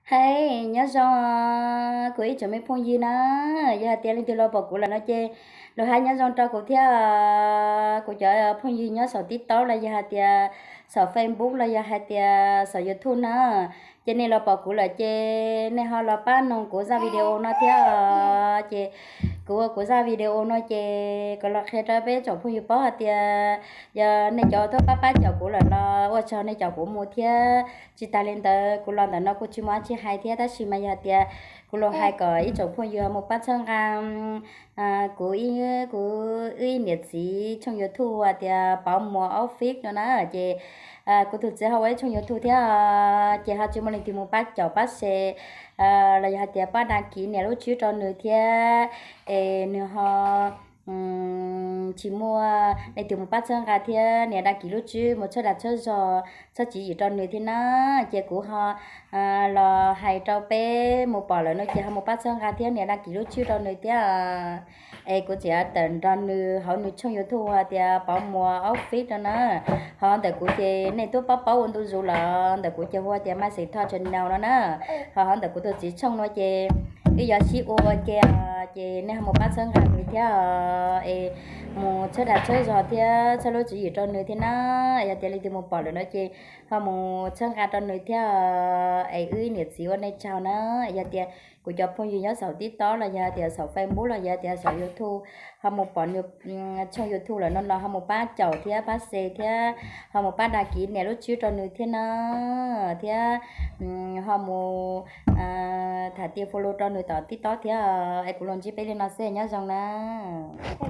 Hais nyob zoo kuv ib tsoom me phooj ywg na, yog hais tias leej twg los pom kuv lawm no ces los hais nyob zoo rau kuv thiab. Kuv cov phooj ywg nyob saum TikTok los yog hais tias saum Facebook los yog hais tias saum YouTube na, ces nej los pom kuv lawm ces nej ho los pab noog kuv zaj video no thiab. Ces kuv ua kuv zaj video no ces kuv los qhia rau peb tsoom phooj ywg paub hais tias yog nej cov tuaj pab pab caum kuv lawm los ua tsaug nej caum kuv mus thiab. Tsis tas li ntawd kuv los ntawm no kuv tsis muaj dab tsi hais thiab, tab sis mas yog hais tias kuv los hais kom ib tsoom phooj ywg ho mus pab txhawb nqa kuv, kuv wb ib niam txiv tshooj YouTube hais tias Pov Muas Office no na, ces kuv tus txiv ho ua ib tshooj YouTube thiab, ces ho tsis muaj leej twg mus pab caum pab share los yog hais tias pab đăng ký nias lub tswb rau nws thiab, es nws ho tsis muaj leej twg mus pab txhawb nqa thiab nias đăng ký lub tswb mus tshawb dag tshawb zog txhob tswv yim rau nws thiab na. Ces kuv ho los hais rau peb mus pom lawm no ces ho mus pab txhawb nqa thiab nias đăng ký lub tswb rau nws thiab. Es kuv tseem tawm nrog nws hauv nws tshooj YouTube hais tias Pov Muas Office no na. Ho ntawm kuv ces nej twb paub paub ua ntu zus los ntawm kuv ces hu tias Maiv Xeem Thoj channel no na. Ho hauv ntawm kuv tus txiv tshooj no ces wb yuav sib ua ua ke, ces nej ho mus pab txhawb nqa nws thiab, es mus tshawb dag tshawb zog thiab txhob lub tswv yim rau nws thiab na. Yog tias leej twg mus pom lawm no ces ho mus txhawb nqa rau nws thiab, es wb niam txiv ua nej tsaug na. Yog tias kuv cov phooj ywg nyob saum TikTok los yog tias saum Facebook los yog tias saum YouTube ho mus pom nws tshooj YouTube lawm no los ho mus pab caum thiab pab share thiab ho mus pab đăng ký nias lub tswb rau nws thiab na, thiab ho mus tham ti follow rau nws tom TikTok thiab. Es kuv los ntsib peb li no xwb, nyob zoo na.